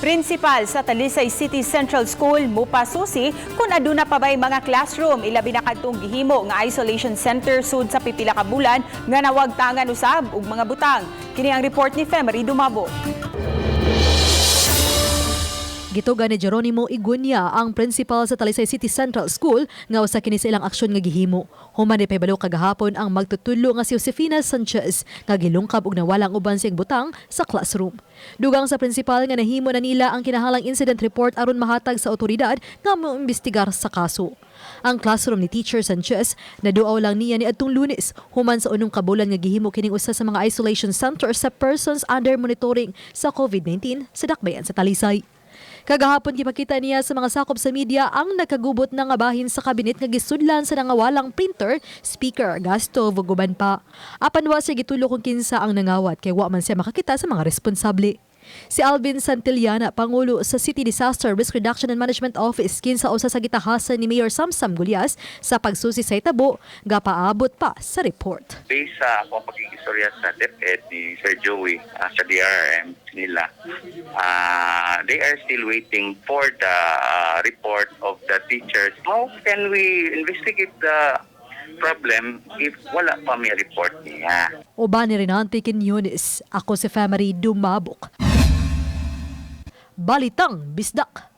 Principal sa Talisay City Central School mupasusi kung aduna pa ba'y mga classroom, ilabi na kadtong gihimo nga isolation center sud sa pipila ka bulan nga nawagtangan usab og mga butang. Kini ang report ni Femery Dumabo. Gituga ni Geronimo Igunya, ang principal sa Talisay City Central School, nga usa kini sa ilang aksyon nga gihimo human nipahibalo kagahapon ang magtutudlo nga si Josefina Sanchez nga gilungkab og nawala ang uban siyang butang sa classroom. Dugang sa principal nga nahimo na nila ang kinahanglang incident report aron mahatag sa otoridad nga moimbestigar sa kaso. Ang classroom ni Teacher Sanchez naduaw lang niya ni adtong Lunes human sa unong kabulan nga gihimo kining usa sa mga isolation center sa persons under monitoring sa COVID-19 sa dakbayan sa Talisay. Kagahapon, gipakita niya sa mga sakop sa media ang nakagubot na nga bahin sa kabinet nga gisudlan sa nangawalang printer, speaker, gas stove ug uban pa. Apan wa siya gitulo kung kinsa ang nangawat kay wa man siya makakita sa mga responsable. Si Alvin Santillana, Pangulo sa City Disaster Risk Reduction and Management Office, kinsa usa sa gitahasan ni Mayor Samsam Gullas sa pagsusi sa hitabo, gapaabot pa sa report. Based sa ako pagkikistorya sa DepEd ni Sir Joey, sa DRM nila, they are still waiting for the report of the teachers. How can we investigate the problem if wala pa may report niya? Uban ni Renante Quinones, ako si Family Dumabok. Balitang Bisdak.